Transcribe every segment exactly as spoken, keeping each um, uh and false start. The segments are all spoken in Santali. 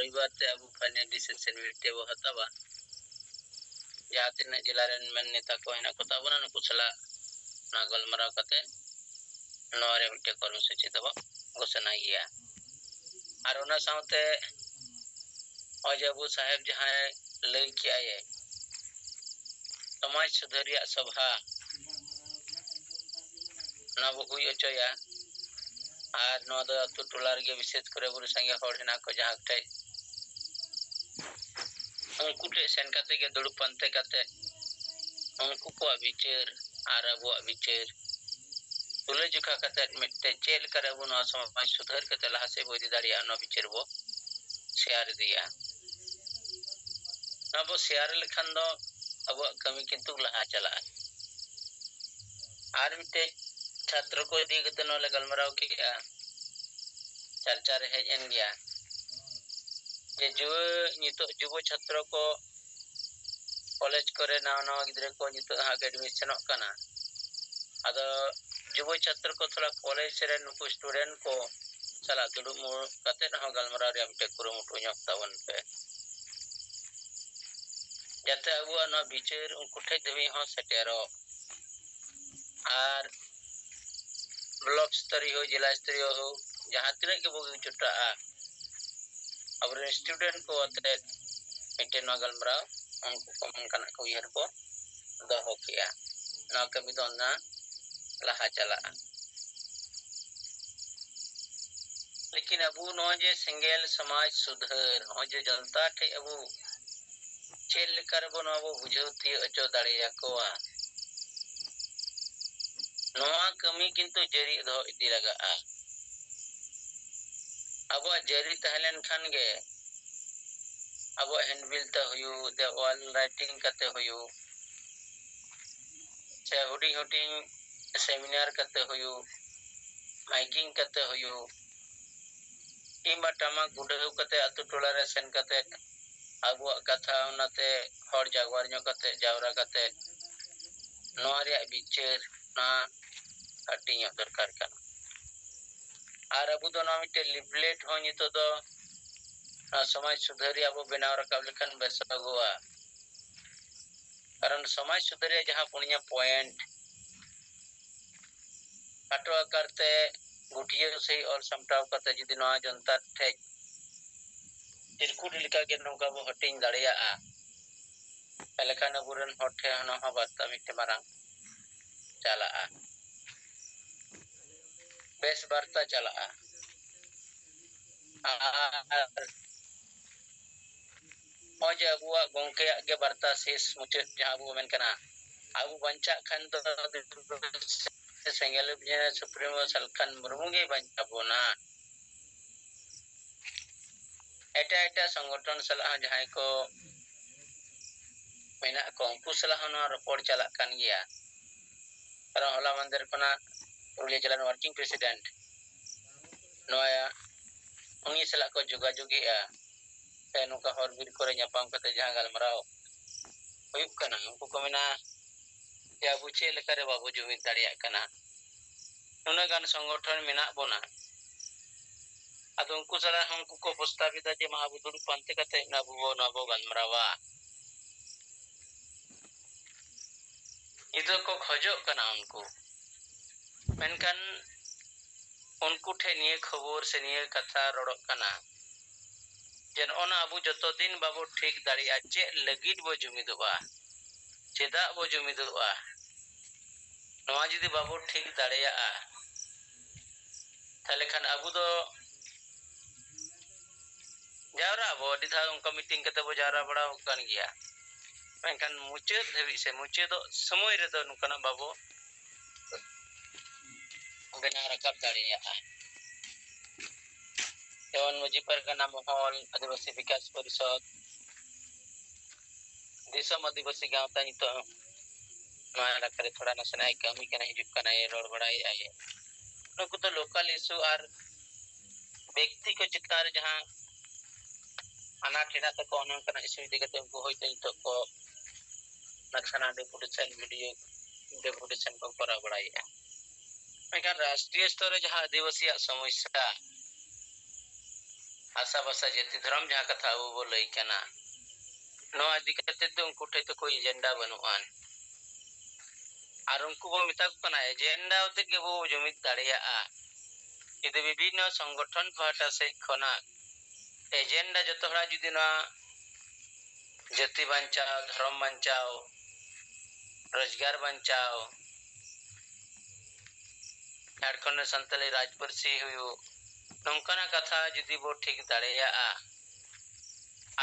ᱨᱚᱵᱤᱵᱟᱨ ᱛᱮ ᱟᱵᱚ final decision ᱢᱤᱫᱴᱮᱡ ᱵᱚ ᱦᱟᱛᱟᱣᱟ᱾ ᱡᱟᱦᱟᱸ ᱛᱤᱱᱟᱹᱜ ᱡᱮᱞᱟ ᱨᱮᱱ ᱢᱮᱱ ᱱᱮᱛᱟ ᱠᱚ ᱦᱮᱱᱟᱜ ᱠᱚ ᱛᱟᱵᱚᱱᱟ, ᱱᱩᱠᱩ ᱥᱟᱞᱟᱜ ᱚᱱᱟ ᱜᱟᱞᱢᱟᱨᱟᱣ ᱠᱟᱛᱮ ᱱᱚᱣᱟ ᱨᱮ ᱢᱤᱫᱴᱮᱡ ᱠᱚᱨᱢᱚᱥᱩᱪᱤ ᱛᱟᱵᱚ ᱜᱷᱳᱥᱚᱱᱟ ᱜᱮᱭᱟ᱾ ᱟᱨ ᱚᱱᱟ ᱥᱟᱶᱛᱮ ᱱᱚᱜᱼᱚᱭ ᱡᱮ ᱟᱵᱚ ᱥᱟᱦᱮᱵᱽ ᱡᱟᱦᱟᱸᱭ ᱞᱟᱹᱭ ᱠᱮᱜᱼᱟᱭ, ᱥᱚᱢᱟᱡᱽ ᱥᱩᱫᱷᱟᱹᱨ ᱨᱮᱭᱟᱜ ᱥᱚᱵᱷᱟ, ᱱᱚᱣᱟ ᱵᱚ ᱦᱩᱭ ᱦᱚᱪᱚᱭᱟ᱾ ᱟᱨ ᱱᱚᱣᱟ ᱫᱚ ᱟᱹᱛᱩ ᱴᱚᱞᱟ ᱨᱮᱜᱮ ᱵᱤᱥᱮᱥ ᱠᱚᱨᱮ ᱵᱩᱨᱩ ᱥᱟᱸᱜᱮ ᱦᱚᱲ ᱦᱮᱱᱟᱜ ᱠᱚ, ᱡᱟᱦᱟᱸ ᱴᱷᱮᱡ ᱩᱱᱠᱩ ᱴᱷᱮᱡ ᱥᱮᱱ ᱠᱟᱛᱮ ᱜᱮ ᱫᱩᱲᱩᱵ ᱯᱟᱱᱛᱮ ᱠᱟᱛᱮ ᱩᱱᱠᱩ ᱠᱚᱣᱟᱜ ᱵᱤᱪᱟᱹᱨ ᱟᱨ ᱟᱵᱚᱣᱟᱜ ᱵᱤᱪᱟᱹᱨ ᱛᱩᱞᱟᱹᱡᱚᱠᱷᱟ ᱠᱟᱛᱮ ᱢᱤᱫᱴᱮᱡ ᱪᱮᱫ ᱞᱮᱠᱟᱨᱮ ᱟᱵᱚ ᱱᱚᱣᱟ ᱥᱚᱢᱟᱡᱽ ᱥᱩᱫᱷᱟᱹᱨ ᱠᱟᱛᱮ ᱞᱟᱦᱟ ᱥᱮᱫ ᱵᱚ ᱤᱫᱤ ᱫᱟᱲᱮᱭᱟᱜᱼᱟ, ᱱᱚᱣᱟ ᱵᱤᱪᱟᱹᱨ ᱵᱚ share ᱤᱫᱤᱭᱟ᱾ ᱱᱚᱣᱟ ᱵᱚ share ᱞᱮᱠᱷᱟᱱ ᱫᱚ ᱟᱵᱚᱣᱟᱜ ᱠᱟᱹᱢᱤ ᱠᱤᱱᱛᱩ ᱞᱟᱦᱟ ᱪᱟᱞᱟᱜᱼᱟ᱾ ᱟᱨ ᱢᱤᱫᱴᱮᱡ ᱪᱷᱟᱛᱨᱚ ᱠᱚ ᱤᱫᱤ ᱠᱟᱛᱮ ᱱᱚᱣᱟ ᱞᱮ ᱜᱟᱞᱢᱟᱨᱟᱣ ᱠᱮᱜᱼᱟ, ᱪᱟᱨᱪᱟ ᱨᱮ ᱦᱮᱡ ᱮᱱ ᱜᱮᱭᱟ, ᱡᱮ ᱡᱩᱣᱟᱹ, ᱱᱤᱛᱚᱜ ᱡᱩᱵᱚ ᱪᱷᱟᱛᱨᱚ ᱠᱚ ᱠᱚᱞᱮᱡᱽ ᱠᱚᱨᱮ ᱱᱟᱣᱟ ᱱᱟᱣᱟ ᱜᱤᱫᱽᱨᱟᱹ ᱠᱚ ᱱᱤᱛᱚᱜ ᱦᱟᱸᱜ admissionᱚᱜ ᱠᱟᱱᱟ᱾ ᱟᱫᱚ ᱡᱩᱵᱚ ᱪᱷᱟᱛᱨᱚ ᱠᱚ ᱛᱷᱚᱲᱟ ᱠᱚᱞᱮᱡᱽ ᱨᱮ ᱱᱩᱠᱩ student ᱠᱚ ᱥᱟᱞᱟᱜ ᱫᱩᱲᱩᱵ ᱢᱩ-, ᱠᱟᱛᱮᱫ ᱦᱚᱸ ᱜᱟᱞᱢᱟᱨᱟᱣ ᱨᱮᱭᱟᱜ ᱢᱤᱫᱴᱮᱡ ᱠᱩᱨᱩᱢᱩᱴᱩ ᱧᱚᱜ ᱛᱟᱵᱚᱱ ᱯᱮ, ᱡᱟᱛᱮ ᱟᱵᱚᱣᱟᱜ ᱱᱚᱣᱟ ᱵᱤᱪᱟᱹᱨ ᱩᱱᱠᱩ ᱴᱷᱮᱡ ᱫᱷᱟᱹᱵᱤᱡ ᱦᱚᱸ ᱥᱮᱴᱮᱨᱚᱜ᱾ ᱟᱨ block ᱥᱛᱚᱨᱤᱭᱚ, ᱡᱮᱞᱟ ᱥᱛᱚᱨᱤᱭᱚ ᱦᱳᱠ, ᱡᱟᱦᱟᱸ ᱛᱤᱱᱟᱹᱜ ᱜᱮᱵᱚ ᱡᱚᱴᱟᱜᱼᱟ, ᱟᱵᱚᱨᱮᱱ student ᱠᱚ ᱟᱛᱮᱫ ᱢᱤᱫᱴᱮᱱ ᱱᱚᱣᱟ ᱜᱟᱞᱢᱟᱨᱟᱣ, ᱩᱱᱠᱩ ᱠᱚ ᱚᱱᱠᱟᱱᱟᱜ ᱠᱚ ᱩᱭᱦᱟᱹᱨ ᱠᱚ ᱫᱚᱦᱚ ᱠᱮᱜᱼᱟ᱾ ᱱᱚᱣᱟ ᱠᱟᱹᱢᱤ ᱫᱚ ᱚᱱᱟ ᱞᱟᱦᱟ ᱪᱟᱞᱟᱜᱼᱟ᱾ ᱞᱮᱠᱤᱱ ᱟᱵᱚ ᱱᱚᱜᱼᱚᱭ ᱡᱮ ᱥᱮᱸᱜᱮᱞ ᱥᱚᱢᱟᱡᱽ ᱥᱩᱫᱷᱟᱹᱨ, ᱱᱚᱜᱼᱚᱭ ᱡᱮ ᱡᱚᱱᱛᱟ ᱴᱷᱮᱡ ᱟᱵᱚ ᱪᱮᱫ ᱞᱮᱠᱟ ᱨᱮᱵᱚ ᱱᱚᱣᱟ ᱵᱚ ᱵᱩᱡᱷᱟᱹᱣ ᱛᱤᱭᱳᱜ ᱦᱚᱪᱚ ᱫᱟᱲᱮᱭᱟᱠᱚᱣᱟ, ᱱᱚᱣᱟ ᱠᱟᱹᱢᱤ ᱠᱤᱱᱛᱩ ᱡᱟᱹᱨᱤ ᱫᱚᱦᱚ ᱤᱫᱤ ᱞᱟᱜᱟᱜᱼᱟ᱾ ᱟᱵᱚᱣᱟᱜ ᱡᱟᱹᱨᱤ ᱛᱟᱦᱮᱸ ᱞᱮᱱᱠᱷᱟᱱ ᱜᱮ ᱟᱵᱚᱣᱟᱜ handbill ᱛᱮ ᱦᱩᱭᱩᱜ, ᱫᱮᱣᱟᱞ writing ᱠᱟᱛᱮ ᱦᱩᱭᱩᱜ, ᱥᱮ ᱦᱩᱰᱤᱧ ᱦᱩᱰᱤᱧ seminar ᱠᱟᱛᱮ ᱦᱩᱭᱩᱜ, miking ᱠᱟᱛᱮ ᱦᱩᱭᱩᱜ, ᱠᱤᱝᱵᱟ ᱴᱟᱢᱟᱠ ᱩᱰᱟᱹᱣ ᱠᱟᱛᱮ ᱟᱛᱳ ᱴᱚᱞᱟ ᱨᱮ ᱥᱮᱱ ᱠᱟᱛᱮ ᱟᱵᱚᱣᱟᱜ ᱠᱟᱛᱷᱟ ᱚᱱᱟᱛᱮ ᱦᱚᱲ ᱡᱟᱜᱣᱟᱨ ᱧᱚᱜ ᱠᱟᱛᱮ, ᱡᱟᱣᱨᱟ ᱠᱟᱛᱮ ᱱᱚᱣᱟ ᱨᱮᱭᱟᱜ ᱵᱤᱪᱟᱹᱨ ᱱᱚᱣᱟ ᱦᱟᱹᱴᱤᱧᱚᱜ ᱫᱚᱨᱠᱟᱨ ᱠᱟᱱᱟ᱾ ᱟᱨ ᱟᱵᱚ ᱫᱚ ᱱᱚᱣᱟ ᱢᱤᱫᱴᱮᱱ leaflet ᱦᱚᱸ ᱱᱤᱛᱚᱜ ᱫᱚ ᱱᱚᱣᱟ ᱥᱚᱢᱟᱡᱽ ᱥᱩᱫᱷᱟᱹᱨᱤᱭᱟᱹ ᱟᱵᱚ ᱵᱮᱱᱟᱣ ᱨᱟᱠᱟᱵ ᱞᱮᱠᱷᱟᱱ ᱵᱮᱥᱚᱜᱚᱜᱼᱟ᱾ ᱠᱟᱨᱚᱱ ᱥᱚᱢᱟᱡᱽ ᱥᱩᱫᱷᱟᱹᱨᱤᱭᱟᱹ ᱡᱟᱦᱟᱸ ᱯᱩᱱᱭᱟ ᱯᱚᱭᱮᱱᱴ, ᱠᱷᱟᱴᱚ ᱟᱠᱟᱨ ᱛᱮ ᱜᱩᱴᱭᱟᱹᱣ ᱥᱟᱹᱦᱤᱡ ᱚᱞ ᱥᱟᱢᱴᱟᱣ ᱠᱟᱛᱮ ᱡᱩᱫᱤ ᱱᱚᱣᱟ ᱡᱚᱱᱛᱟ ᱴᱷᱮᱡ ᱪᱤᱨᱠᱩᱴ ᱞᱮᱠᱟᱜᱮ ᱱᱚᱝᱠᱟ ᱵᱚ ᱦᱟᱹᱴᱤᱧ ᱫᱟᱲᱮᱭᱟᱜᱼᱟ, ᱛᱟᱦᱞᱮ ᱠᱷᱟᱱ ᱟᱵᱚᱨᱮᱱ ᱦᱚᱲ ᱴᱷᱮᱱ ᱚᱱᱟ ᱦᱚᱸ ᱵᱟᱨᱛᱟ ᱢᱤᱫᱴᱮᱱ ᱢᱟᱨᱟᱝ ᱪᱟᱞᱟᱜᱼᱟ, ᱵᱮᱥ ᱵᱟᱨᱛᱟ ᱪᱟᱞᱟᱜᱼᱟ᱾ ᱟᱨ ᱱᱚᱜᱼᱚᱭ ᱡᱮ ᱟᱵᱚᱣᱟᱜ ᱜᱚᱢᱠᱮᱭᱟᱜ ᱜᱮ ᱵᱟᱨᱛᱟ ᱥᱮᱥ ᱢᱩᱪᱟᱹᱫ ᱡᱟᱦᱟᱸ ᱟᱵᱚ ᱢᱮᱱ ᱠᱟᱱᱟ, ᱟᱵᱚ ᱵᱟᱧᱪᱟᱜ ᱠᱷᱟᱱ ᱫᱚ ᱥᱮᱸᱜᱮᱞ ᱵᱤᱧ ᱥᱩᱯᱨᱤᱢᱳ ᱥᱟᱞᱠᱷᱟᱱ ᱢᱩᱨᱢᱩ ᱜᱮ ᱵᱟᱧᱪᱟᱣ ᱵᱚᱱᱟ᱾ ᱮᱴᱟᱜ ᱮᱴᱟᱜ ᱥᱚᱝᱜᱚᱴᱷᱚᱱ ᱥᱟᱞᱟᱜ ᱦᱚᱸ ᱡᱟᱦᱟᱸᱭ ᱠᱚ ᱢᱮᱱᱟᱜ ᱠᱚ, ᱩᱱᱠᱩ ᱥᱟᱞᱟᱜ ᱦᱚᱸ ᱱᱚᱣᱟ ᱨᱚᱯᱚᱲ ᱪᱟᱞᱟᱜ ᱠᱟᱱ ᱜᱮᱭᱟ᱾ ᱠᱟᱨᱚᱱ ᱦᱚᱞᱟ ᱢᱟᱦᱫᱮᱨ ᱠᱷᱚᱱᱟᱜ ᱯᱩᱨᱩᱞᱤᱭᱟᱹ ᱡᱮᱞᱟ ᱨᱮᱱ ᱣᱟᱨᱠᱤᱝ ᱯᱨᱮᱥᱤᱰᱮᱱᱴ ᱱᱚᱣᱟ ᱩᱱᱤ ᱥᱟᱞᱟᱜ ᱠᱚ ᱡᱳᱜᱟᱡᱳᱜᱽ ᱮᱫᱼᱟ᱾ ᱥᱮ ᱱᱚᱝᱠᱟ ᱦᱚᱨ ᱵᱤᱨ ᱠᱚᱨᱮ ᱧᱟᱯᱟᱢ ᱠᱟᱛᱮ ᱡᱟᱦᱟᱸ ᱜᱟᱞᱢᱟᱨᱟᱣ ᱦᱩᱭᱩᱜ ᱠᱟᱱᱟ, ᱩᱱᱠᱩ ᱠᱚ ᱢᱮᱱᱟ ᱡᱮ ᱟᱵᱚ ᱪᱮᱫ ᱞᱮᱠᱟᱨᱮ ᱵᱟᱵᱚ ᱡᱩᱢᱤᱫ ᱫᱟᱲᱮᱭᱟᱜ ᱠᱟᱱᱟ, ᱱᱩᱱᱟᱹᱜ ᱜᱟᱱ ᱥᱚᱝᱜᱚᱴᱷᱚᱱ ᱢᱮᱱᱟᱜ ᱵᱚᱱᱟ᱾ ᱟᱫᱚ ᱩᱱᱠᱩ ᱥᱟᱞᱟᱜ ᱦᱚᱸ ᱩᱱᱠᱩ ᱠᱚ ᱯᱨᱚᱥᱛᱟᱵ ᱮᱫᱟ ᱡᱮ ᱢᱟ ᱟᱵᱚ ᱫᱩᱲᱩᱵ ᱯᱟᱱᱛᱮ ᱠᱟᱛᱮ ᱟᱵᱚ ᱵᱚ ᱱᱚᱣᱟ ᱵᱚ ᱜᱟᱞᱢᱟᱨᱟᱣᱟ᱾ ᱱᱤᱛᱚᱜ ᱠᱚ ᱠᱷᱚᱡᱚᱜ ᱠᱟᱱᱟ ᱩᱱᱠᱩ, ᱢᱮᱱᱠᱷᱟᱱ ᱩᱱᱠᱩ ᱴᱷᱮᱱ ᱱᱤᱭᱟᱹ ᱠᱷᱚᱵᱚᱨ ᱥᱮ ᱱᱤᱭᱟᱹ ᱠᱟᱛᱷᱟ ᱨᱚᱲᱚᱜ ᱠᱟᱱᱟ ᱡᱮ ᱱᱚᱜᱼᱚ ᱱᱟ ᱟᱵᱚ ᱡᱚᱛᱚ ᱫᱤᱱ ᱵᱟᱵᱚ ᱴᱷᱤᱠ ᱫᱟᱲᱮᱭᱟᱜᱼᱟ ᱪᱮᱫ ᱞᱟᱹᱜᱤᱫ ᱵᱚ ᱡᱩᱢᱤᱫᱚᱜᱼᱟ, ᱪᱮᱫᱟᱜ ᱵᱚ ᱡᱩᱢᱤᱫᱚᱜᱼᱟ, ᱱᱚᱣᱟ ᱡᱩᱫᱤ ᱵᱟᱵᱚ ᱴᱷᱤᱠ ᱫᱟᱲᱮᱭᱟᱜᱼᱟ, ᱛᱟᱦᱞᱮ ᱠᱷᱟᱱ ᱟᱵᱚ ᱫᱚ ᱡᱟᱣᱨᱟᱜ ᱟᱵᱚ, ᱟᱹᱰᱤ ᱫᱷᱟᱣ ᱚᱱᱠᱟ ᱢᱤᱴᱤᱝ ᱠᱟᱛᱮ ᱵᱚ ᱡᱟᱣᱨᱟ ᱵᱟᱲᱟ ᱟᱠᱟᱱ ᱜᱮᱭᱟ, ᱢᱮᱱᱠᱷᱟᱱ ᱢᱩᱪᱟᱹᱫ ᱫᱷᱟᱹᱵᱤᱡ ᱥᱮ ᱢᱩᱪᱟᱹᱫᱚᱜ ᱥᱚᱢᱚᱭ ᱨᱮᱫᱚ ᱱᱚᱝᱠᱟᱱᱟᱜ ᱵᱟᱵᱚ ᱵᱮᱱᱟᱣ ᱨᱟᱠᱟᱵ ᱫᱟᱲᱮᱭᱟᱜᱼᱟ᱾ ᱡᱮᱢᱚᱱ ᱢᱟᱹᱡᱷᱤ ᱯᱟᱨᱜᱟᱱᱟ ᱢᱚᱦᱚᱞ, ᱟᱹᱫᱤᱵᱟᱹᱥᱤ ᱵᱤᱠᱟᱥ ᱯᱚᱨᱤᱥᱚᱫᱽ, ᱫᱤᱥᱚᱢ ᱟᱹᱫᱤᱵᱟᱹᱥᱤ ᱜᱟᱶᱛᱟ ᱱᱤᱛᱚᱜ ᱱᱚᱣᱟ ᱮᱞᱟᱠᱟ ᱨᱮ ᱛᱷᱚᱲᱟ ᱱᱟᱥᱮᱱᱟᱜ ᱮ ᱠᱟᱹᱢᱤ ᱠᱟᱱᱟ, ᱦᱤᱡᱩᱜ ᱠᱟᱱᱟᱭ, ᱨᱚᱲ ᱵᱟᱲᱟᱭᱮᱫᱼᱟᱭ᱾ ᱱᱩᱠᱩ ᱫᱚ ᱞᱳᱠᱟᱞ ᱤᱥᱩ ᱟᱨ ᱵᱮᱠᱛᱤ ᱠᱚ ᱪᱮᱛᱟᱱ ᱨᱮ ᱡᱟᱦᱟᱸ ᱟᱱᱟᱴ ᱦᱮᱱᱟᱜ ᱛᱟᱠᱚᱣᱟ, ᱚᱱᱮ ᱚᱱᱠᱟᱱᱟᱜ ᱤᱥᱩ ᱤᱫᱤ ᱠᱟᱛᱮ ᱩᱱᱠᱩ ᱦᱚᱭᱛᱳ ᱱᱤᱛᱚᱜ ᱠᱚ ᱱᱟᱠᱥᱟᱱᱟ ᱰᱮᱯᱩᱴᱮᱥᱚᱱ, ᱵᱤᱰᱤᱭᱳ ᱰᱮᱯᱩᱴᱮᱥᱚᱱ ᱠᱚ ᱠᱚᱨᱟᱣ ᱵᱟᱲᱟᱭᱮᱫᱼᱟ᱾ ᱢᱮᱱᱠᱷᱟᱱ ᱨᱟᱥᱴᱨᱤᱭᱚ ᱥᱛᱚᱨ ᱨᱮ ᱡᱟᱦᱟᱸ ᱟᱹᱫᱤᱵᱟᱹᱥᱤᱭᱟᱜ ᱥᱚᱢᱚᱥᱥᱟ, ᱟᱥᱟ ᱵᱷᱟᱥᱟ ᱡᱟᱹᱛᱤ ᱫᱷᱚᱨᱚᱢ ᱡᱟᱦᱟᱸ ᱠᱟᱛᱷᱟ ᱟᱵᱚ ᱵᱚ ᱞᱟᱹᱭ ᱠᱟᱱᱟ, ᱱᱚᱣᱟ ᱤᱫᱤ ᱠᱟᱛᱮ ᱫᱚ ᱩᱱᱠᱩ ᱴᱷᱮᱡ ᱫᱚ ᱠᱳᱭ agenda ᱵᱟᱹᱱᱩᱜ ᱟᱱ᱾ ᱟᱨ ᱩᱱᱠᱩ ᱵᱚ ᱢᱮᱛᱟ ᱠᱚ ᱠᱟᱱᱟ, agenda ᱟᱛᱮ ᱜᱮ ᱵᱚ ᱡᱩᱢᱤᱫ ᱫᱟᱲᱮᱭᱟᱜᱼᱟ᱾ ᱡᱩᱫᱤ ᱵᱤᱵᱷᱤᱱᱱᱚ ᱥᱚᱝᱜᱚᱴᱷᱚᱱ ᱯᱟᱦᱴᱟ ᱥᱮᱫ ᱠᱷᱚᱱᱟᱜ agenda ᱡᱚᱛᱚ ᱦᱚᱲᱟᱜ ᱡᱩᱫᱤ ᱱᱚᱣᱟ ᱡᱟᱹᱛᱤ ᱵᱟᱧᱪᱟᱣ, ᱫᱷᱚᱨᱚᱢ ᱵᱟᱧᱪᱟᱣ, ᱨᱳᱡᱽᱜᱟᱨ ᱵᱟᱧᱪᱟᱣ, ᱡᱷᱟᱲᱠᱷᱚᱸᱰ ᱨᱮ ᱥᱟᱱᱛᱟᱲᱤ ᱨᱟᱡᱽ ᱯᱟᱹᱨᱥᱤ ᱦᱩᱭᱩᱜ, ᱱᱚᱝᱠᱟᱱᱟᱜ ᱠᱟᱛᱷᱟ ᱡᱩᱫᱤ ᱵᱚ ᱴᱷᱤᱠ ᱫᱟᱲᱮᱭᱟᱜᱼᱟ,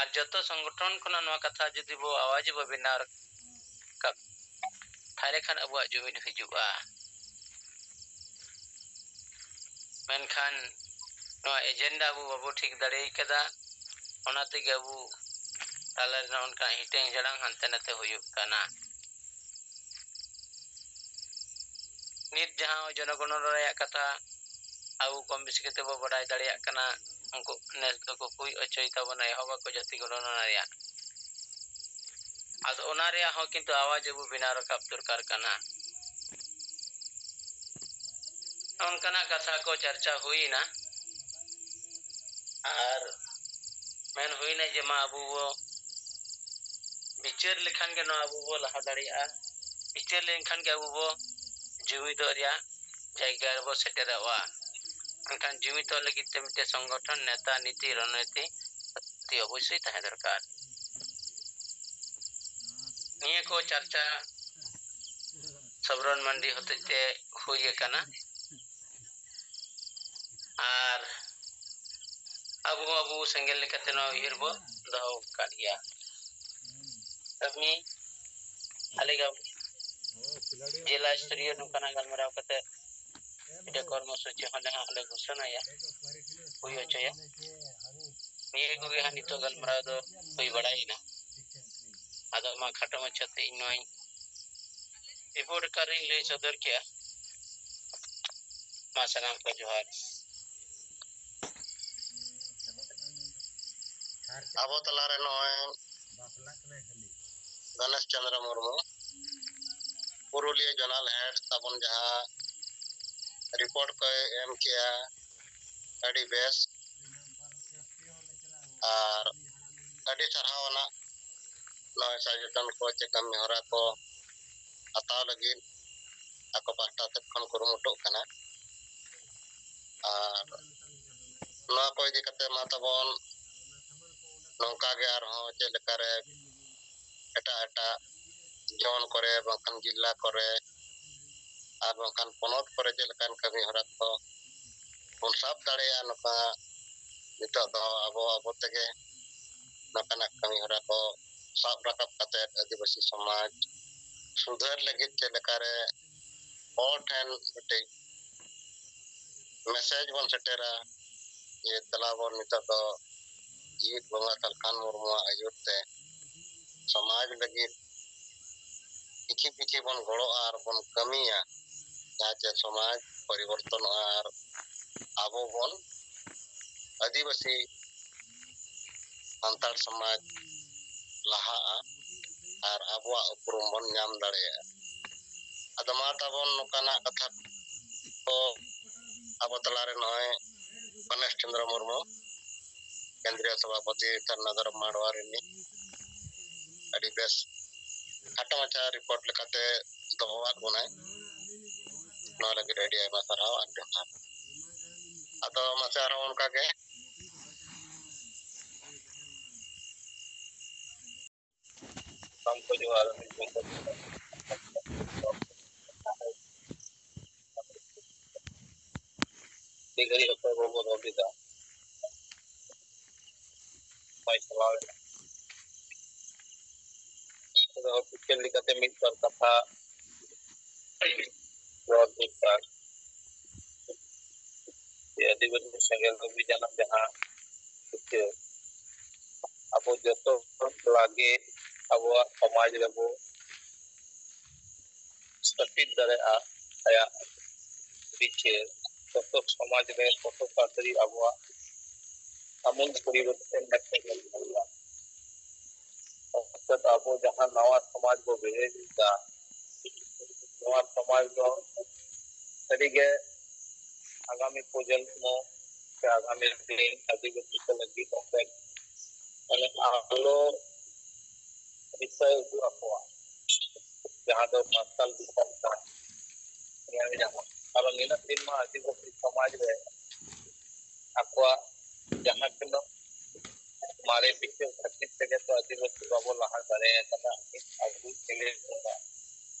ᱟᱨ ᱡᱚᱛᱚ ᱥᱚᱝᱜᱚᱴᱷᱚᱱ ᱠᱷᱚᱱᱟᱜ ᱱᱚᱣᱟ ᱠᱟᱛᱷᱟ ᱡᱩᱫᱤ ᱵᱚ ᱟᱣᱟᱡᱽ ᱵᱚ ᱵᱮᱱᱟᱣ ᱨᱟᱠᱟᱵ, ᱛᱟᱦᱞᱮ ᱠᱷᱟᱱ ᱟᱵᱚᱣᱟᱜ ᱡᱩᱢᱤᱫ ᱦᱤᱡᱩᱜᱼᱟ᱾ ᱢᱮᱱᱠᱷᱟᱱ ᱱᱚᱣᱟ agenda ᱟᱵᱚ ᱵᱟᱵᱚ ᱴᱷᱤᱠ ᱫᱟᱲᱮ ᱠᱟᱫᱟ, ᱚᱱᱟ ᱛᱮᱜᱮ ᱟᱵᱚ ᱛᱟᱞᱟᱨᱮ ᱱᱚᱜᱼᱚ ᱱᱚᱝᱠᱟ ᱦᱤᱴᱟᱹᱝ ᱡᱷᱟᱲᱟᱝ ᱦᱟᱱᱛᱮ ᱱᱟᱛᱮ ᱦᱩᱭᱩᱜ ᱠᱟᱱᱟ᱾ ᱱᱤᱛ ᱡᱟᱦᱟᱸ ᱡᱚᱱᱚᱜᱚᱬᱚᱱᱟ ᱨᱮᱭᱟᱜ ᱠᱟᱛᱷᱟ ᱟᱵᱚ ᱠᱚᱢ ᱵᱮᱥᱤ ᱠᱟᱛᱮ ᱵᱚ ᱵᱟᱰᱟᱭ ᱫᱟᱲᱮᱭᱟᱜ ᱠᱟᱱᱟ, ᱩᱱᱠᱩ ᱱᱮᱥ ᱫᱚᱠᱚ ᱦᱩᱭ ᱦᱚᱪᱚᱭ ᱛᱟᱵᱚᱱᱟ, ᱮᱦᱚᱵ ᱟᱠᱚ ᱡᱟᱹᱛᱤ ᱜᱚᱬᱚᱱᱟ ᱨᱮᱭᱟᱜ᱾ ᱟᱫᱚ ᱚᱱᱟ ᱨᱮᱭᱟᱜ ᱦᱚᱸ ᱠᱤᱱᱛᱩ ᱟᱣᱟᱡᱽ ᱟᱵᱚ ᱵᱮᱱᱟᱣ ᱨᱟᱠᱟᱵ ᱫᱚᱨᱠᱟᱨ ᱠᱟᱱᱟ᱾ ᱚᱱᱠᱟᱱᱟᱜ ᱠᱟᱛᱷᱟ ᱠᱚ ᱪᱟᱨᱪᱟ ᱦᱩᱭᱮᱱᱟ᱾ ᱟᱨ ᱢᱮᱱ ᱦᱩᱭᱱᱟ ᱡᱮ ᱢᱟ ᱟᱵᱚ ᱵᱚ ᱵᱤᱪᱟᱹᱨ ᱞᱮᱠᱷᱟᱱ ᱜᱮ ᱱᱚᱣᱟ ᱟᱵᱚ ᱵᱚ ᱞᱟᱦᱟ ᱫᱟᱲᱮᱭᱟᱜᱼᱟ᱾ ᱵᱤᱪᱟᱹᱨ ᱞᱮᱱᱠᱷᱟᱱ ᱜᱮ ᱟᱵᱚ ᱵᱚ ᱡᱩᱢᱤᱫᱚᱜ ᱨᱮᱭᱟᱜ ᱡᱟᱭᱜᱟ ᱨᱮᱵᱚ ᱥᱮᱴᱮᱨᱚᱜᱼᱟ᱾ ᱢᱮᱱᱠᱷᱟᱱ ᱡᱩᱢᱤᱫᱚᱜ ᱞᱟᱹᱜᱤᱫ ᱛᱮ ᱢᱤᱫᱴᱮᱱ ᱥᱚᱝᱜᱚᱴᱷᱚᱱ, ᱱᱮᱛᱟ, ᱱᱤᱛᱤ, ᱨᱚᱱᱱᱤᱛᱤ ᱚᱛᱤ ᱚᱵᱚᱥᱥᱳᱭ ᱛᱟᱦᱮᱸ ᱫᱚᱨᱠᱟᱨ᱾ ᱱᱤᱭᱟᱹ ᱠᱚ ᱪᱟᱨᱪᱟ ᱥᱚᱵᱨᱚᱱ ᱢᱟᱱᱰᱤ ᱦᱚᱛᱮᱡ ᱛᱮ ᱦᱩᱭ ᱟᱠᱟᱱᱟ᱾ ᱟᱨ ᱟᱵᱚ ᱦᱚᱸ ᱟᱵᱚ ᱥᱮᱸᱜᱮᱞ ᱞᱮᱠᱟᱛᱮ ᱱᱚᱣᱟ ᱩᱭᱦᱟᱹᱨ ᱵᱚ ᱫᱚᱦᱚ ᱟᱠᱟᱫ ᱜᱮᱭᱟ᱾ ᱠᱟᱹᱢᱤ ᱟᱞᱮ ᱜᱮ ᱡᱮᱞᱟ ᱥᱛᱚᱨᱤᱭᱚ ᱱᱚᱝᱠᱟᱱᱟᱜ ᱜᱟᱞᱢᱟᱨᱟᱣ ᱠᱟᱛᱮ ᱢᱤᱫᱴᱮᱱ ᱠᱚᱨᱢᱚ ᱥᱩᱪᱤ ᱦᱚᱸ ᱱᱟᱦᱟᱜ ᱞᱮ ᱜᱷᱳᱥᱚᱱᱟᱭᱟ, ᱦᱩᱭ ᱦᱚᱪᱚᱭᱟ᱾ ᱱᱤᱭᱟᱹ ᱠᱚᱜᱮ ᱦᱟᱸᱜ ᱱᱤᱛᱚᱜ ᱜᱟᱞᱢᱟᱨᱟᱣ ᱫᱚ ᱦᱩᱭ ᱵᱟᱲᱟᱭᱮᱱᱟ᱾ ᱟᱫᱚ ᱢᱟ ᱠᱷᱟᱴᱚ ᱢᱟᱪᱷᱟᱛᱮ ᱤᱧ ᱱᱚᱣᱟᱧ ᱨᱤᱯᱳᱨᱴ ᱠᱟᱨᱤᱧ ᱞᱟᱹᱭ ᱥᱚᱫᱚᱨ ᱠᱮᱜᱼᱟ᱾ ᱢᱟ ᱥᱟᱱᱟᱢ ᱠᱚ ᱡᱚᱦᱟᱨ᱾ ᱟᱵᱚ ᱛᱟᱞᱟᱨᱮ ᱱᱚᱜᱼᱚᱭ ᱜᱚᱱᱮᱥ ᱪᱚᱸᱫᱽᱨᱚ ᱢᱩᱨᱢᱩ, ᱯᱩᱨᱩᱞᱤᱭᱟᱹ ᱡᱚᱱᱟᱞ ᱦᱮᱰ ᱛᱟᱵᱚᱱ ᱡᱟᱦᱟᱸ ᱨᱤᱯᱳᱨᱴ ᱠᱚᱭ ᱮᱢ ᱠᱮᱜᱼᱟ, ᱟᱹᱰᱤ ᱵᱮᱥ᱾ ᱟᱹᱰᱤ ᱥᱟᱨᱦᱟᱣ ᱟᱱᱟᱜ ᱱᱚᱜᱼᱚᱭ ᱥᱟᱡᱮᱥᱚᱱ ᱠᱚ ᱪᱮ ᱠᱟᱹᱢᱤ ᱦᱚᱨᱟ ᱠᱚ ᱦᱟᱛᱟᱣ ᱞᱟᱹᱜᱤᱫ ᱟᱠᱚ ᱯᱟᱦᱴᱟ ᱥᱮᱫ ᱠᱷᱚᱱ ᱠᱩᱨᱩᱢᱩᱴᱩᱜ ᱠᱟᱱᱟ᱾ ᱟᱨ ᱱᱚᱣᱟ ᱠᱚ ᱤᱫᱤ ᱠᱟᱛᱮ ᱢᱟ ᱛᱟᱵᱚᱱ ᱱᱚᱝᱠᱟ ᱜᱮ ᱟᱨᱦᱚᱸ ᱪᱮᱫ ᱞᱮᱠᱟᱨᱮ ᱮᱴᱟᱜ ᱮᱴᱟᱜ ᱡᱚᱱ ᱠᱚᱨᱮ ᱵᱟᱝᱠᱷᱟᱱ ᱡᱤᱞᱟ ᱠᱚᱨᱮ ᱟᱨ ᱵᱟᱝᱠᱷᱟᱱ ᱯᱚᱱᱚᱛ ᱠᱚᱨᱮ ᱪᱮᱫ ᱞᱮᱠᱟᱱ ᱠᱟᱹᱢᱤ ᱦᱚᱨᱟ ᱠᱚ ᱵᱚᱱ ᱥᱟᱵ ᱫᱟᱲᱮᱭᱟᱜᱼᱟ, ᱱᱚᱝᱠᱟ ᱱᱤᱛᱚᱜ ᱫᱚ ᱟᱵᱚ ᱟᱵᱚ ᱛᱮᱜᱮ ᱱᱚᱝᱠᱟᱱᱟᱜ ᱠᱟᱹᱢᱤ ᱦᱚᱨᱟ ᱠᱚ ᱥᱟᱵ ᱨᱟᱠᱟᱵ ᱠᱟᱛᱮ ᱟᱹᱫᱤᱵᱟᱹᱥᱤ ᱥᱚᱢᱟᱡᱽ ᱥᱩᱫᱷᱟᱹᱨ ᱞᱟᱹᱜᱤᱫ ᱪᱮᱫ ᱞᱮᱠᱟᱨᱮ ᱦᱚᱲ ᱴᱷᱮᱱ ᱢᱤᱫᱴᱤᱡ ᱢᱮᱥᱮᱡᱽ ᱵᱚᱱ ᱥᱮᱴᱮᱨᱟ ᱡᱮ ᱫᱮᱞᱟ ᱵᱚᱱ ᱱᱤᱛᱚᱜ ᱫᱚ ᱡᱤᱣᱤᱫ ᱵᱚᱸᱜᱟ ᱥᱟᱞᱠᱷᱟᱱ ᱢᱩᱨᱢᱩᱣᱟᱜ ᱟᱹᱭᱩᱨ ᱛᱮ ᱥᱚᱢᱟᱡᱽ ᱞᱟᱹᱜᱤᱫ ᱠᱤᱪᱷᱤ ᱠᱤᱪᱷᱤ ᱵᱚᱱ ᱜᱚᱲᱚᱜᱼᱟ ᱟᱨ ᱵᱚᱱ ᱠᱟᱹᱢᱤᱭᱟ, ᱡᱟᱦᱟᱸ ᱪᱮ ᱥᱚᱢᱟᱡᱽ ᱯᱚᱨᱤᱵᱚᱨᱛᱚᱱᱚᱜᱼᱟ ᱟᱨ ᱟᱵᱚ ᱵᱚᱱ ᱟᱹᱫᱤᱵᱟᱹᱥᱤ ᱥᱟᱱᱛᱟᱲ ᱥᱚᱢᱟᱡᱽ ᱞᱟᱦᱟᱜᱼᱟ ᱟᱨ ᱟᱵᱚᱣᱟᱜ ᱩᱯᱨᱩᱢ ᱵᱚᱱ ᱧᱟᱢ ᱫᱟᱲᱮᱭᱟᱜᱼᱟ᱾ ᱟᱫᱚ ᱢᱟ ᱛᱟᱵᱚᱱ ᱱᱚᱝᱠᱟᱱᱟᱜ ᱠᱟᱛᱷᱟ ᱠᱚ ᱟᱵᱚ ᱛᱟᱞᱟᱨᱮ ᱱᱚᱜᱼᱚᱭ ᱜᱚᱱᱮᱥ ᱪᱚᱸᱫᱽᱨᱚ ᱢᱩᱨᱢᱩ, ᱠᱮᱱᱫᱨᱤᱭᱚ ᱥᱚᱵᱷᱟᱯᱚᱛᱤ ᱥᱟᱨᱱᱟ ᱫᱷᱚᱨᱚᱢ ᱢᱟᱰᱣᱟ ᱨᱤᱱᱤᱡ, ᱟᱹᱰᱤ ᱵᱮᱥ ᱠᱷᱟᱴᱚ ᱢᱟᱪᱷᱟ ᱨᱤᱯᱳᱨᱴ ᱞᱮᱠᱟᱛᱮ ᱫᱚᱦᱚᱣᱟᱫ ᱵᱚᱱᱟᱭ᱾ ᱱᱚᱣᱟ ᱞᱟᱹᱜᱤᱫ ᱟᱹᱰᱤ ᱟᱭᱢᱟ ᱥᱟᱨᱦᱟᱣ ᱟᱨ ᱡᱚᱦᱟᱨ᱾ ᱟᱫᱚ ᱢᱟᱥᱮ ᱟᱨᱦᱚᱸ ᱚᱱᱠᱟ ᱜᱮ ᱥᱟᱱᱟᱢ ᱠᱚ ᱡᱚᱦᱟᱨ᱾ ᱟᱹᱰᱤ ᱜᱷᱟᱹᱲᱤᱡ ᱚᱠᱚᱭ ᱵᱟᱵᱚ ᱨᱚᱲ ᱮᱫᱟ, ᱵᱟᱭ ᱪᱟᱞᱟᱣ ᱮᱱᱟ᱾ ᱟᱫᱚ ᱚᱯᱷᱤᱥᱤᱭᱟᱞ ᱞᱮᱠᱟᱛᱮ ᱢᱤᱫ ᱵᱟᱨ ᱠᱟᱛᱷᱟ ᱨᱚᱲ ᱫᱚᱨᱠᱟᱨ᱾ ᱡᱮ ᱟᱹᱫᱤᱵᱟᱹᱥᱤ ᱥᱮᱸᱜᱮᱞ ᱚᱵᱷᱤᱡᱟᱱᱟᱜ ᱡᱟᱦᱟᱸ ᱪᱤᱛᱟᱹᱨ, ᱟᱵᱚ ᱡᱚᱛᱚ ᱦᱚᱲ ᱞᱟᱹᱜᱤᱫ ᱟᱵᱚᱣᱟᱜ ᱥᱚᱢᱟᱡᱽ ᱨᱮᱵᱚ ᱥᱛᱷᱟᱯᱤᱛ ᱫᱟᱲᱮᱭᱟᱜᱼᱟ ᱟᱭᱟᱜ ᱵᱤᱪᱟᱹᱨ, ᱡᱚᱛᱚ ᱥᱚᱢᱟᱡᱽ ᱨᱮ ᱡᱚᱛᱚ ᱯᱟᱹᱨᱥᱤ ᱟᱵᱚᱣᱟᱜ ᱟᱢᱩᱞ ᱯᱚᱨᱤᱵᱚᱨᱛᱚᱱ ᱞᱮᱠᱟᱛᱮ ᱧᱮᱞ ᱜᱟᱱᱚᱜᱼᱟ᱾ ᱚᱨᱛᱷᱟᱛ ᱟᱵᱚ ᱡᱟᱦᱟᱸ ᱱᱟᱣᱟ ᱥᱚᱢᱟᱡᱽ ᱵᱚ ᱵᱮᱨᱮᱫ ᱮᱫᱟ, ᱱᱚᱣᱟ ᱥᱚᱢᱟᱡᱽ ᱫᱚ ᱥᱟᱹᱨᱤᱜᱮ ᱟᱜᱟᱢᱤ ᱯᱨᱚᱡᱚᱱᱢᱚ ᱥᱮ ᱟᱜᱟᱢᱤ ᱫᱤᱱ ᱟᱹᱫᱤᱵᱟᱹᱥᱤ ᱠᱚ ᱞᱟᱹᱜᱤᱫ ᱚᱠᱚᱭ ᱢᱟᱱᱮ ᱟᱞᱚ ᱫᱤᱥᱟᱹ ᱩᱫᱩᱜ ᱟᱠᱚᱣᱟ, ᱡᱟᱦᱟᱸ ᱫᱚ ᱢᱟᱨᱥᱟᱞ ᱫᱤᱥᱚᱢ ᱠᱟᱱᱟ, ᱧᱮᱞ ᱧᱟᱢᱟ᱾ ᱠᱟᱨᱚᱱ ᱱᱤᱱᱟᱹᱜ ᱫᱤᱱ ᱢᱟ ᱟᱹᱫᱤᱵᱟᱹᱥᱤ ᱥᱚᱢᱟᱡᱽ ᱨᱮ ᱟᱠᱚᱣᱟᱜ ᱡᱟᱦᱟᱸ ᱛᱤᱱᱟᱹᱜ ᱢᱟᱨᱮ ᱵᱤᱪᱟᱹᱨ ᱠᱷᱟᱹᱛᱤᱨ ᱛᱮᱜᱮ ᱛᱚ ᱟᱹᱫᱤᱵᱟᱹᱥᱤ ᱵᱟᱵᱚ ᱞᱟᱦᱟ ᱫᱟᱲᱮ ᱟᱠᱟᱫᱟ᱾ ᱟᱵᱚ ᱪᱮᱞᱮ ᱠᱚ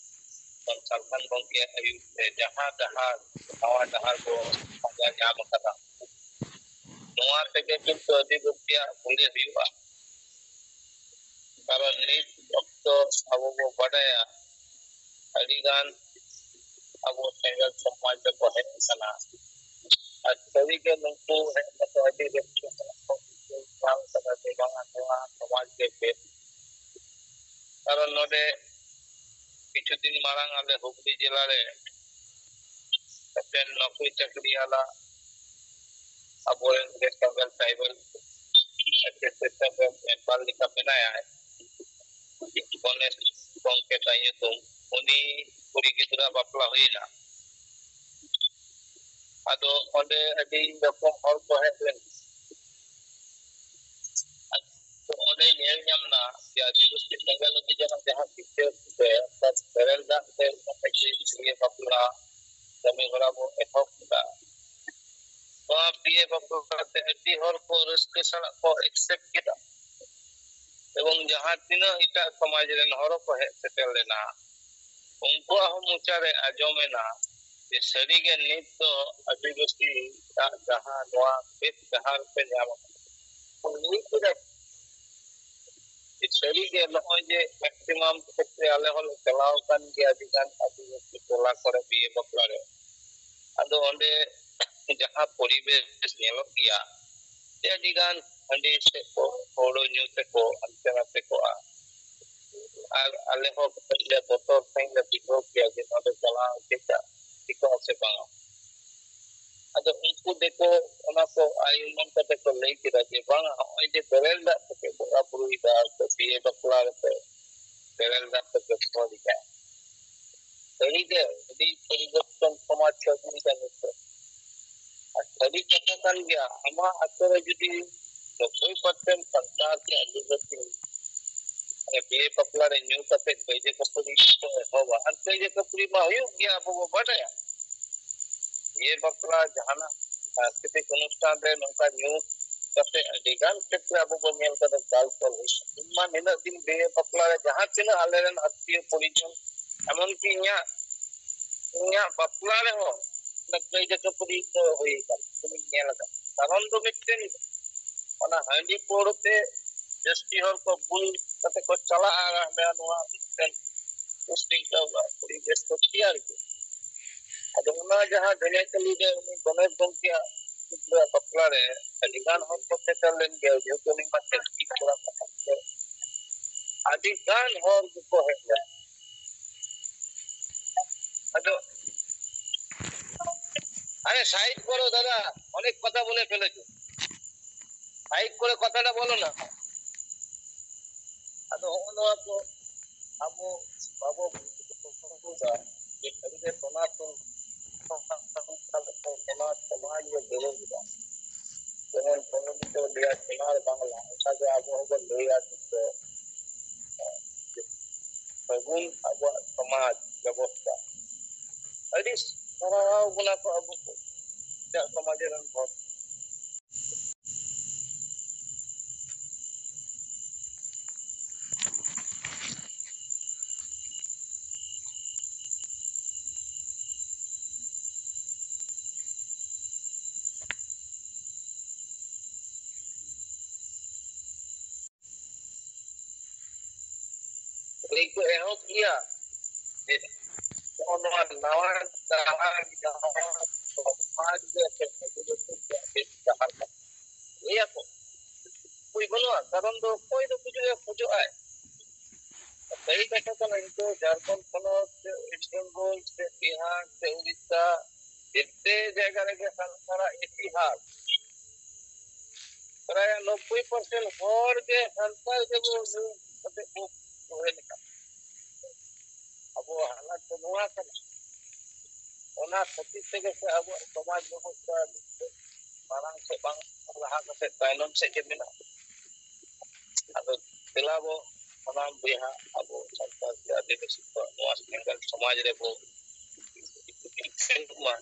ᱥᱟᱞᱠᱷᱟᱱ ᱜᱚᱢᱠᱮ ᱟᱹᱭᱩᱨ ᱛᱮ ᱡᱟᱦᱟᱸ ᱰᱟᱦᱟᱨ, ᱱᱟᱣᱟ ᱰᱟᱦᱟᱨ ᱵᱚ ᱯᱟᱸᱡᱟ ᱧᱟᱢ ᱟᱠᱟᱫᱟ, ᱱᱚᱣᱟ ᱛᱮᱜᱮ ᱠᱤᱱᱛᱩ ᱟᱹᱫᱤᱵᱟᱹᱥᱤᱭᱟᱜ ᱵᱷᱩᱞᱮ ᱦᱩᱭᱩᱜᱼᱟ᱾ ᱠᱟᱨᱚᱱ ᱱᱤᱛ ᱚᱠᱛᱚ ᱟᱵᱚ ᱵᱚ ᱵᱟᱰᱟᱭᱟ, ᱟᱹᱰᱤᱜᱟᱱ ᱟᱵᱚ ᱥᱮᱸᱜᱮᱞ ᱥᱚᱢᱟᱡᱽ ᱨᱮᱠᱚ ᱦᱮᱡ ᱟᱠᱟᱱᱟ᱾ ᱟᱨ ᱥᱟᱹᱨᱤᱜᱮ ᱱᱩᱠᱩ ᱦᱮᱡ ᱠᱟᱛᱮ ᱟᱹᱰᱤ ᱨᱟᱹᱥᱠᱟᱹ ᱥᱟᱞᱟᱜ ᱠᱚ ᱵᱩᱡᱷᱟᱹᱣ ᱧᱟᱢ ᱠᱟᱫᱟ ᱡᱮ ᱵᱟᱝᱟ, ᱱᱚᱣᱟ ᱥᱚᱢᱟᱡᱽ ᱜᱮ ᱵᱮᱥ᱾ ᱠᱟᱨᱚᱱ ᱱᱚᱰᱮ ᱠᱤᱪᱷᱩ ᱫᱤᱱ ᱢᱟᱲᱟᱝ ᱟᱞᱮ ᱦᱩᱜᱽᱞᱤ ᱡᱮᱞᱟ ᱨᱮ ᱢᱤᱫᱴᱮᱱ ᱱᱚᱠᱨᱤ ᱪᱟᱹᱠᱨᱤ ᱟᱞᱟ ᱟᱵᱚᱨᱮᱱ ᱜᱮ ᱥᱮᱸᱜᱮᱞ ᱴᱨᱟᱭᱵᱟᱞ ᱮᱥᱳᱥᱤᱭᱮᱥᱚᱱ ᱨᱮᱱ ᱢᱮᱢᱵᱟᱨ ᱞᱮᱠᱟ ᱢᱮᱱᱟᱭᱟ, ᱜᱚᱱᱮᱥ ᱜᱚᱢᱠᱮ ᱛᱟᱭ ᱧᱩᱛᱩᱢ, ᱩᱱᱤ ᱠᱩᱲᱤ ᱜᱤᱫᱽᱨᱟᱹ ᱵᱟᱯᱞᱟ ᱦᱩᱭᱱᱟ᱾ ᱟᱫᱚ ᱚᱸᱰᱮ ᱟᱹᱰᱤ ᱨᱚᱠᱚᱢ ᱦᱚᱲ ᱠᱚ ᱦᱮᱡ ᱞᱮᱱᱟ᱾ ᱟᱫᱚ ᱚᱸᱰᱮ ᱧᱮᱞ ᱧᱟᱢ ᱮᱱᱟ ᱡᱮ ᱟᱹᱫᱤᱵᱟᱹᱥᱤ ᱥᱮᱸᱜᱮᱞ ᱚᱵᱷᱤᱡᱟᱱ ᱡᱟᱦᱟᱸ ᱵᱤᱪᱟᱹᱨ ᱛᱮ ᱚᱨᱛᱷᱟᱛ ᱵᱮᱨᱮᱞ ᱫᱟᱜ ᱛᱮ ᱵᱤᱦᱟᱹ ᱵᱟᱯᱞᱟ ᱠᱟᱹᱢᱤ ᱦᱚᱨᱟ ᱵᱚ ᱮᱛᱚᱦᱚᱵ ᱠᱮᱫᱟ᱾ ᱱᱚᱣᱟ ᱵᱤᱦᱟᱹ ᱵᱟᱯᱞᱟ ᱛᱮ ᱟᱹᱰᱤ ᱦᱚᱲ ᱠᱚ ᱨᱟᱹᱥᱠᱟᱹ ᱥᱟᱞᱟᱜ ᱠᱚ ᱮᱠᱥᱮᱯᱴ ᱠᱮᱫᱟ᱾ ᱮᱵᱚᱝ ᱡᱟᱦᱟᱸ ᱛᱤᱱᱟᱹᱜ ᱮᱴᱟᱜ ᱥᱚᱢᱟᱡᱽ ᱨᱮᱱ ᱦᱚᱲ ᱠᱚ ᱦᱮᱡ ᱥᱮᱴᱮᱨ ᱞᱮᱱᱟ, ᱩᱱᱠᱩᱣᱟᱜ ᱦᱚᱸ ᱢᱚᱪᱟ ᱨᱮ ᱟᱸᱡᱚᱢ ᱮᱱᱟ ᱡᱮ ᱥᱟᱹᱨᱤᱜᱮ ᱱᱤᱛ ᱫᱚ ᱟᱹᱫᱤᱵᱟᱹᱥᱤ ᱟᱜ ᱡᱟᱦᱟᱸ ᱱᱚᱣᱟ ᱵᱮᱥ ᱰᱟᱦᱟᱨ ᱯᱮ ᱧᱟᱢ ᱟᱠᱟᱫᱟ᱾ ᱞᱟᱹᱭ ᱠᱮᱫᱟ ᱡᱮ ᱥᱟᱹᱨᱤᱜᱮ ᱱᱚᱜᱼᱚᱭ ᱡᱮ ᱢᱮᱠᱥᱤᱢᱟᱢ ᱠᱷᱮᱛᱨᱮ ᱟᱞᱮ ᱦᱚᱸᱞᱮ ᱪᱟᱞᱟᱣ ᱟᱠᱟᱱ ᱜᱮᱭᱟ ᱟᱹᱰᱤ ᱜᱟᱱ ᱟᱹᱫᱤᱵᱟᱹᱥᱤ ᱴᱚᱞᱟ ᱠᱚᱨᱮ ᱵᱤᱦᱟᱹ ᱵᱟᱯᱞᱟ ᱨᱮ᱾ ᱟᱫᱚ ᱚᱸᱰᱮ ᱡᱟᱦᱟᱸ ᱯᱚᱨᱤᱵᱮᱥ ᱧᱮᱞᱚᱜ ᱜᱮᱭᱟ, ᱡᱮ ᱟᱹᱰᱤ ᱜᱟᱱ ᱦᱟᱺᱰᱤ ᱥᱮᱫ ᱠᱚ, ᱯᱟᱹᱣᱨᱟᱹ ᱧᱩ ᱛᱮᱠᱚ ᱦᱟᱱᱛᱮ ᱱᱟᱛᱮ ᱠᱚᱜᱼᱟ᱾ ᱟᱨ ᱟᱞᱮ ᱦᱚᱸ ᱠᱟᱹᱴᱤᱡ ᱞᱮ ᱵᱚᱛᱚᱨ ᱥᱟᱺᱦᱤᱡ ᱞᱮ ᱵᱩᱡᱷᱟᱹᱣ ᱠᱮᱭᱟ ᱡᱮ ᱱᱚᱰᱮ ᱪᱟᱞᱟᱣ ᱪᱮᱫ ᱪᱤᱠᱟᱹᱜᱼᱟ ᱥᱮ ᱵᱟᱝᱟ᱾ ᱟᱫᱚ ᱩᱱᱠᱩ ᱫᱮᱠᱚ ᱚᱱᱟ ᱠᱚ ᱟᱭ ᱩᱢᱟᱹᱱ ᱠᱟᱛᱮ ᱠᱚ ᱞᱟᱹᱭ ᱠᱮᱫᱟ ᱡᱮ ᱵᱟᱝᱟ, ᱱᱚᱜᱼᱚᱭ ᱡᱮ ᱵᱮᱨᱮᱞ ᱫᱟᱜ ᱛᱮᱯᱮ ᱵᱚᱸᱜᱟ ᱵᱩᱨᱩᱭᱮᱫᱟ ᱥᱮ ᱵᱤᱦᱟᱹ ᱵᱟᱯᱞᱟ ᱨᱮᱯᱮ ᱵᱮᱨᱮᱞ ᱫᱟᱜ ᱛᱮᱯᱮ ᱵᱚᱸᱜᱟᱭᱮᱫᱟ, ᱥᱟᱹᱨᱤᱜᱮ ᱟᱹᱰᱤ ᱯᱚᱨᱤᱵᱚᱨᱛᱚᱱ ᱥᱚᱢᱟᱡᱽ ᱠᱚ ᱟᱹᱜᱩᱭᱮᱫᱟ ᱱᱤᱛᱚᱜ᱾ ᱟᱨ ᱥᱟᱹᱨᱤ ᱠᱟᱛᱷᱟ ᱠᱟᱱ ᱜᱮᱭᱟ, ᱟᱢᱟᱜ ᱟᱛᱳ ᱨᱮ ᱡᱩᱫᱤ ᱱᱚᱵᱵᱳᱭ ᱯᱟᱨᱥᱮᱱᱴ ᱥᱟᱱᱛᱟᱲ ᱥᱮ ᱟᱹᱫᱤᱵᱟᱹᱥᱤ ᱢᱟᱱᱮ ᱵᱤᱭᱮ ᱵᱟᱯᱞᱟ ᱨᱮ ᱧᱩ ᱠᱟᱛᱮ ᱠᱟᱹᱭᱡᱟᱹ ᱠᱷᱟᱹᱯᱟᱹᱨᱤ ᱠᱚ ᱮᱦᱚᱵᱟ᱾ ᱟᱨ ᱠᱟᱹᱭᱡᱟᱹ ᱠᱷᱟᱹᱯᱟᱹᱨᱤ ᱢᱟ ᱦᱩᱭᱩᱜ ᱜᱮᱭᱟ, ᱟᱵᱚ ᱵᱚ ᱵᱟᱰᱟᱭᱟ᱾ ᱵᱤᱭᱮ ᱵᱟᱯᱞᱟ ᱡᱟᱦᱟᱱᱟᱜ ᱥᱟᱝᱥᱠᱨᱤᱛᱤᱠ ᱚᱱᱩᱥᱴᱷᱟᱱ ᱨᱮ ᱱᱚᱝᱠᱟ ᱧᱩ ᱠᱟᱛᱮ ᱟᱹᱰᱤ ᱜᱟᱱ ᱠᱷᱮᱛᱨᱮ ᱟᱵᱚ ᱵᱚᱱ ᱧᱮᱞ ᱠᱟᱫᱟ, ᱫᱟᱞ ᱛᱚᱞ ᱦᱩᱭ ᱠᱟᱱᱟ᱾ ᱤᱧ ᱢᱟ ᱱᱤᱱᱟᱹᱜ ᱫᱤᱱ ᱵᱤᱭᱮ ᱵᱟᱯᱞᱟ ᱨᱮ ᱡᱟᱦᱟᱸ ᱛᱤᱱᱟᱹᱜ ᱟᱞᱮᱨᱮᱱ ᱟᱛᱤᱭᱚ ᱯᱚᱨᱤᱡᱚᱱ, ᱮᱢᱚᱱᱠᱤ ᱤᱧᱟᱹᱜ, ᱤᱧᱟᱹᱜ ᱵᱟᱯᱞᱟ ᱨᱮᱦᱚᱸ ᱚᱱᱟ ᱠᱟᱹᱭᱡᱟᱹ ᱠᱷᱟᱹᱯᱟᱹᱨᱤ ᱠᱚ ᱦᱩᱭ ᱟᱠᱟᱱ ᱤᱧ ᱧᱮᱞ ᱟᱠᱟᱫᱟ᱾ ᱠᱟᱨᱚᱱ ᱫᱚ ᱢᱤᱫᱴᱮᱱ ᱚᱱᱟ ᱦᱟᱺᱰᱤ ᱯᱟᱹᱣᱨᱟᱹ ᱛᱮ ᱡᱟᱹᱥᱛᱤ ᱦᱚᱲ ᱠᱚ ᱵᱩᱞ ᱠᱟᱛᱮ ᱠᱚ ᱪᱟᱞᱟᱜᱼᱟ, ᱟᱨ ᱦᱟᱸᱰᱮ ᱱᱚᱣᱟ ᱢᱤᱫᱴᱮᱱ ᱯᱳᱥᱴᱤᱝ ᱠᱚ ᱯᱚᱨᱤᱵᱮᱥ ᱠᱚ ᱛᱮᱭᱟᱨ ᱜᱮᱭᱟ᱾ ᱟᱫᱚ ᱚᱱᱟ ᱡᱟᱦᱟᱸ ᱡᱟᱹᱱᱤᱭᱟᱹ ᱠᱟᱹᱞᱤ ᱨᱮ ᱩᱱᱤ ᱜᱚᱱᱮᱥ ᱜᱚᱢᱠᱮᱭᱟᱜ ᱜᱤᱫᱽᱨᱟᱹ ᱵᱟᱯᱞᱟ ᱨᱮ ᱟᱹᱰᱤ ᱜᱟᱱ ᱦᱚᱲ ᱠᱚ ᱥᱮᱴᱮᱨ ᱞᱮᱱ ᱜᱮᱭᱟ, ᱡᱮᱦᱮᱛᱩ ᱩᱱᱤ ᱢᱟ ᱪᱟᱹᱠᱨᱤ ᱠᱚᱲᱟ ᱠᱟᱱᱟᱭ ᱥᱮ, ᱟᱹᱰᱤ ᱜᱟᱱ ᱦᱚᱲ ᱜᱮᱠᱚ ᱦᱮᱡ ᱞᱮᱱᱟ᱾ ᱟᱫᱚ, ᱟᱨᱮ side ᱠᱚᱨᱚ ᱫᱟᱫᱟ, ᱚᱱᱮᱠ ᱠᱚᱛᱷᱟ ᱵᱚᱞᱮ ᱯᱷᱮᱞᱮ ᱪᱚ, side ᱠᱚᱨᱮ ᱠᱚᱛᱷᱟᱴᱟ ᱵᱚᱞᱚ ᱱᱟ᱾ ᱟᱫᱚ ᱦᱚᱸᱜᱼᱚ ᱱᱚᱣᱟ ᱠᱚ ᱟᱵᱚ ᱵᱟᱵᱚ ᱵᱩᱡᱷᱟᱹᱣ ᱫᱟ ᱡᱮ ᱥᱟᱹᱨᱤᱜᱮ ᱥᱚᱱᱟᱛᱚᱱ ᱥᱚᱢᱟᱡᱽ ᱨᱮ ᱵᱮᱨᱮᱫ ᱮᱫᱟ᱾ ᱡᱮᱢᱚᱱ ᱯᱚᱱᱰᱤᱛ ᱠᱚ ᱞᱟᱹᱭᱟ ᱥᱚᱱᱟᱨ ᱵᱟᱝᱞᱟ, ᱚᱱᱠᱟᱜᱮ ᱟᱵᱚ ᱦᱚᱸᱵᱚᱱ ᱞᱟᱹᱭᱟ ᱱᱤᱛᱚᱜ ᱥᱟᱹᱜᱩᱱ ᱟᱵᱚᱣᱟᱜ ᱥᱚᱢᱟᱡᱽ ᱵᱮᱵᱚᱥᱛᱷᱟ᱾ ᱟᱹᱰᱤ ᱥᱟᱨᱦᱟᱣ ᱵᱚᱱᱟ ᱠᱚ ᱟᱵᱚ ᱠᱚ, ᱮᱴᱟᱜ ᱥᱚᱢᱟᱡᱽ ᱨᱮᱱ ᱦᱚᱲ᱾ ᱞᱟᱹᱭ ᱠᱚ ᱮᱦᱚᱵ ᱜᱮᱭᱟ ᱡᱮ ᱱᱚᱜᱼᱚ ᱱᱚᱣᱟ ᱱᱟᱣᱟ ᱰᱟᱦᱟᱨ ᱡᱟᱦᱟᱸ ᱥᱚᱢᱟᱡᱽ ᱨᱮ ᱥᱮ ᱰᱟᱦᱟᱨ ᱠᱟᱱᱟ, ᱞᱟᱹᱭᱟ ᱠᱚ ᱦᱩᱭ ᱵᱟᱹᱱᱩᱜᱼᱟ᱾ ᱠᱟᱨᱚᱱ ᱫᱚ ᱚᱠᱚᱭ ᱫᱚ ᱜᱩᱡᱩᱜ ᱮ ᱠᱷᱚᱡᱚᱜ ᱟᱭ? ᱥᱟᱹᱨᱤ ᱠᱟᱛᱷᱟ ᱠᱟᱱᱟ, ᱱᱤᱛᱚᱜ ᱡᱷᱟᱲᱠᱷᱚᱸᱰ ᱯᱚᱱᱚᱛ ᱥᱮ ᱳᱭᱮᱥᱴ ᱵᱮᱝᱜᱚᱞ ᱥᱮ ᱵᱤᱦᱟᱨ ᱥᱮ ᱩᱲᱤᱥᱥᱟ ᱡᱮᱛᱮ ᱡᱟᱭᱜᱟ ᱨᱮᱜᱮ ᱥᱟᱱᱛᱟᱲᱟᱜ ᱤᱛᱤᱦᱟᱥ ᱯᱨᱟᱭ ᱱᱚᱵᱵᱳᱭ ᱯᱟᱨᱥᱮᱱᱴ ᱦᱚᱲ ᱜᱮ ᱥᱟᱱᱛᱟᱲ ᱜᱮᱵᱚ ᱧᱩ ᱠᱟᱛᱮ ᱵᱚ ᱛᱟᱦᱮᱱ ᱠᱟᱱᱟ᱾ ᱟᱵᱚᱣᱟᱜ ᱦᱟᱞᱚᱛ ᱫᱚ ᱱᱚᱣᱟ ᱠᱟᱱᱟ᱾ ᱚᱱᱟ ᱠᱷᱟᱹᱛᱤᱨ ᱛᱮᱜᱮ ᱥᱮ ᱟᱵᱚᱣᱟᱜ ᱥᱚᱢᱟᱡᱽ ᱵᱮᱵᱚᱥᱛᱷᱟ ᱢᱟᱲᱟᱝ ᱥᱮᱫ ᱵᱟᱝ ᱞᱟᱦᱟ ᱠᱟᱛᱮ ᱛᱟᱭᱱᱚᱢ ᱥᱮᱫ ᱜᱮ ᱢᱮᱱᱟᱜᱼᱟ᱾ ᱟᱫᱚ ᱫᱮᱞᱟ ᱵᱚ ᱥᱟᱱᱟᱢ ᱵᱚᱭᱦᱟ ᱟᱵᱚ ᱥᱟᱱᱛᱟᱲ ᱥᱮ ᱟᱹᱫᱤᱵᱟᱹᱥᱤ ᱠᱚᱣᱟᱜ ᱱᱚᱣᱟ ᱥᱮᱸᱜᱮᱞ ᱥᱚᱢᱟᱡᱽ ᱨᱮᱵᱚ ᱢᱟ᱾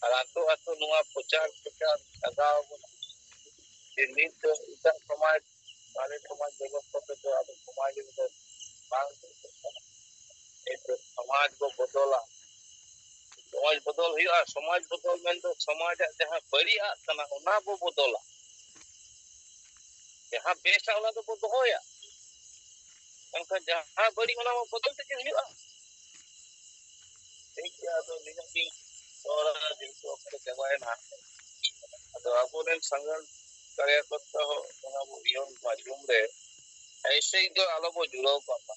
ᱟᱨ ᱟᱛᱳ ᱟᱛᱳ ᱱᱚᱣᱟ ᱯᱨᱚᱪᱟᱨ ᱯᱨᱚᱪᱟᱨ ᱞᱟᱜᱟᱣ ᱵᱚᱱᱟ ᱡᱮ ᱱᱤᱛ ᱫᱚ ᱮᱴᱟᱜ ᱥᱚᱢᱟᱡᱽ, ᱢᱟᱨᱮ ᱥᱚᱢᱟᱡᱽ ᱵᱮᱵᱚᱥᱛᱷᱟ ᱛᱮᱫᱚ ᱟᱵᱚ ᱥᱚᱢᱟᱡᱽ ᱨᱮᱫᱚ ᱵᱟᱝ ᱪᱟᱞᱟᱜ ᱠᱟᱱᱟ᱾ ᱱᱤᱛ ᱫᱚ ᱥᱚᱢᱟᱡᱽ ᱵᱚ ᱵᱚᱫᱚᱞᱟ᱾ ᱥᱚᱢᱟᱡᱽ ᱵᱚᱫᱚᱞ ᱦᱩᱭᱩᱜᱼᱟ᱾ ᱥᱚᱢᱟᱡᱽ ᱵᱚᱫᱚᱞ ᱢᱮᱱᱫᱚ ᱥᱚᱢᱟᱡᱟᱜ ᱡᱟᱦᱟᱸ ᱵᱟᱹᱲᱤᱡ ᱟᱜ ᱠᱟᱱᱟ, ᱚᱱᱟ ᱵᱚ ᱵᱚᱫᱚᱞᱟ᱾ ᱡᱟᱦᱟᱸ ᱵᱮᱥᱟ, ᱚᱱᱟ ᱫᱚᱵᱚ ᱫᱚᱦᱚᱭᱟ᱾ ᱢᱮᱱᱠᱷᱟᱱ ᱡᱟᱦᱟᱸ ᱵᱟᱹᱲᱤᱡ, ᱚᱱᱟ ᱢᱟ ᱵᱚᱫᱚᱞ ᱛᱮᱜᱮ ᱦᱩᱭᱩᱜᱼᱟ᱾ ᱴᱷᱤᱠ ᱜᱮᱭᱟ, ᱟᱫᱚ ᱱᱤᱱᱟᱹᱜ ᱜᱤᱧ ᱨᱚᱲᱟ, ᱡᱮᱦᱮᱛᱩ ᱚᱠᱛᱚ ᱪᱟᱵᱟᱭᱮᱱᱟ᱾ ᱟᱫᱚ ᱟᱵᱚᱨᱮᱱ ᱥᱟᱸᱜᱷᱟᱨ ᱠᱟᱨᱭᱟᱠᱚᱨᱛᱟ ᱦᱚᱸ ᱚᱱᱟ ᱵᱚ ᱩᱭᱦᱟᱹᱨ ᱢᱟ, ᱡᱩᱢ ᱨᱮ ᱮᱭᱥᱮ ᱫᱚ ᱟᱞᱚ ᱵᱚ ᱡᱩᱲᱟᱹᱣ ᱠᱟᱜ ᱢᱟ᱾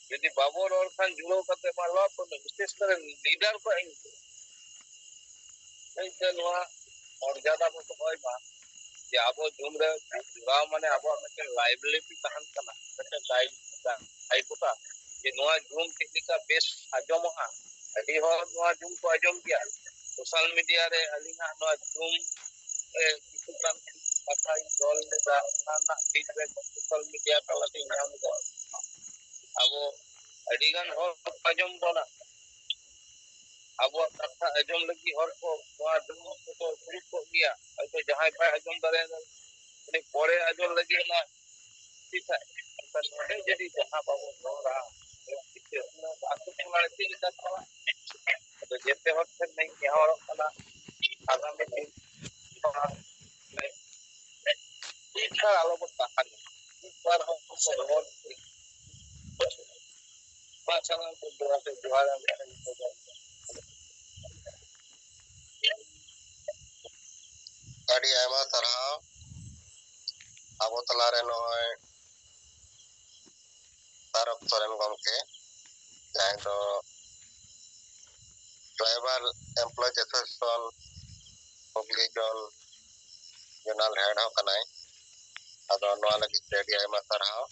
ᱡᱩᱫᱤ ᱵᱟᱵᱚ ᱨᱚᱲ ᱠᱷᱟᱱ ᱡᱩᱲᱟᱹᱣ ᱠᱟᱛᱮ ᱢᱟ ᱞᱟᱵᱷ ᱵᱟᱹᱱᱩᱜ, ᱵᱤᱥᱮᱥ ᱠᱚᱨᱮ ᱞᱤᱰᱟᱨ ᱠᱚᱣᱟᱜ ᱤᱧ ᱞᱟᱹᱭᱛᱮ ᱱᱚᱣᱟ ᱢᱚᱨᱡᱟᱫᱟ ᱵᱚ ᱫᱚᱦᱚᱭ ᱢᱟ ᱡᱮ ᱟᱵᱚ ᱡᱩᱢ ᱨᱮ ᱡᱩᱲᱟᱣ ᱢᱟᱱᱮ ᱟᱵᱚᱣᱟᱜ ᱢᱤᱫᱴᱮᱱ ᱞᱟᱭᱵᱤᱞᱤᱴᱤ ᱛᱟᱦᱮᱱ ᱠᱟᱱᱟ, ᱢᱤᱫᱴᱮᱱ ᱫᱟᱭ-, ᱫᱟᱭᱤᱛᱛᱚ᱾ ᱡᱮ ᱱᱚᱣᱟ ᱡᱩᱢ ᱪᱮᱫ ᱞᱮᱠᱟ ᱵᱮᱥ ᱟᱸᱡᱚᱢᱚᱜᱼᱟ, ᱟᱹᱰᱤ ᱦᱚᱲ ᱱᱚᱣᱟ ᱡᱩᱢ ᱠᱚ ᱟᱸᱡᱚᱢ ᱜᱮᱭᱟ᱾ ᱥᱳᱥᱟᱞ ᱢᱤᱰᱤᱭᱟ ᱨᱮ ᱟᱹᱞᱤᱧᱟᱜ ᱱᱚᱣᱟ ᱡᱩᱢ ᱨᱮ ᱠᱤᱪᱷᱩ ᱜᱟᱱ ᱠᱟᱛᱷᱟᱧ ᱨᱚᱲ ᱞᱮᱫᱟ, ᱚᱱᱟ ᱨᱮᱱᱟᱜ ᱯᱷᱤᱰᱵᱮᱠ ᱥᱳᱥᱟᱞ ᱢᱤᱰᱤᱭᱟ ᱛᱟᱞᱟᱛᱮᱧ ᱧᱟᱢ ᱞᱮᱫᱟ᱾ ᱟᱵᱚ ᱟᱹᱰᱤ ᱜᱟᱱ ᱦᱚᱲ ᱠᱚ ᱟᱸᱡᱚᱢ ᱵᱚᱱᱟ, ᱟᱵᱚᱣᱟᱜ ᱠᱟᱛᱷᱟ ᱟᱸᱡᱚᱢ ᱞᱟᱹᱜᱤᱫ ᱦᱚᱲ ᱠᱚ ᱱᱚᱣᱟ ᱫᱩᱲᱩᱵ ᱠᱚᱠᱚ ᱫᱩᱲᱩᱵ ᱠᱚᱜ ᱜᱮᱭᱟ᱾ ᱦᱚᱭᱛᱳ ᱡᱟᱦᱟᱸᱭ ᱵᱟᱭ ᱟᱸᱡᱚᱢ ᱫᱟᱲᱮᱭᱟᱫᱟ, ᱩᱱᱤ ᱯᱚᱨᱮ ᱟᱸᱡᱚᱢ ᱞᱟᱹᱜᱤᱫ ᱚᱱᱟ ᱴᱷᱤᱠ ᱟᱭ᱾ ᱢᱮᱱᱠᱷᱟᱱ ᱱᱚᱰᱮ ᱡᱩᱫᱤ ᱡᱟᱦᱟᱸ ᱵᱟᱵᱚ ᱨᱚᱲᱟ, ᱟᱛᱳ ᱴᱚᱞᱟ ᱨᱮ ᱪᱮᱫ ᱞᱮᱠᱟ ᱪᱟᱞᱟᱜ? ᱟᱫᱚ ᱡᱮᱛᱮ ᱦᱚᱲ ᱴᱷᱮᱱ ᱤᱧ ᱱᱮᱦᱚᱨᱚᱜ ᱠᱟᱱᱟ, ᱟᱜᱟᱢᱤ ᱫᱤᱱ ᱱᱚᱣᱟ ᱢᱤᱫ ᱪᱷᱟᱲᱟ ᱟᱞᱚ ᱵᱚ ᱛᱟᱦᱮᱱ᱾ ᱢᱤᱫ ᱵᱟᱨ ᱦᱚᱲ ᱠᱚ ᱨᱚᱲ ᱢᱟ ᱥᱟᱱᱟᱢ ᱠᱚ ᱡᱚᱦᱟᱨ ᱥᱮ ᱡᱚᱦᱟᱨ ᱮᱢ ᱠᱟᱛᱮ ᱡᱚᱦᱟᱨ᱾ ᱟᱹᱰᱤ ᱟᱭᱢᱟ ᱥᱟᱨᱦᱟᱣ᱾ ᱟᱵᱚ ᱛᱟᱞᱟᱨᱮ ᱱᱚᱜᱼᱚᱭ ᱛᱟᱨᱚᱠ ᱥᱚᱨᱮᱱ ᱜᱚᱢᱠᱮ, ᱡᱟᱦᱟᱸᱭ ᱫᱚ Tribal Employees Association Hooghly zone zonal head ᱦᱚᱸ ᱠᱟᱱᱟᱭ᱾ ᱟᱫᱚ ᱱᱚᱣᱟ ᱞᱟᱹᱜᱤᱫ ᱛᱮ ᱟᱹᱰᱤ ᱟᱭᱢᱟ ᱥᱟᱨᱦᱟᱣ᱾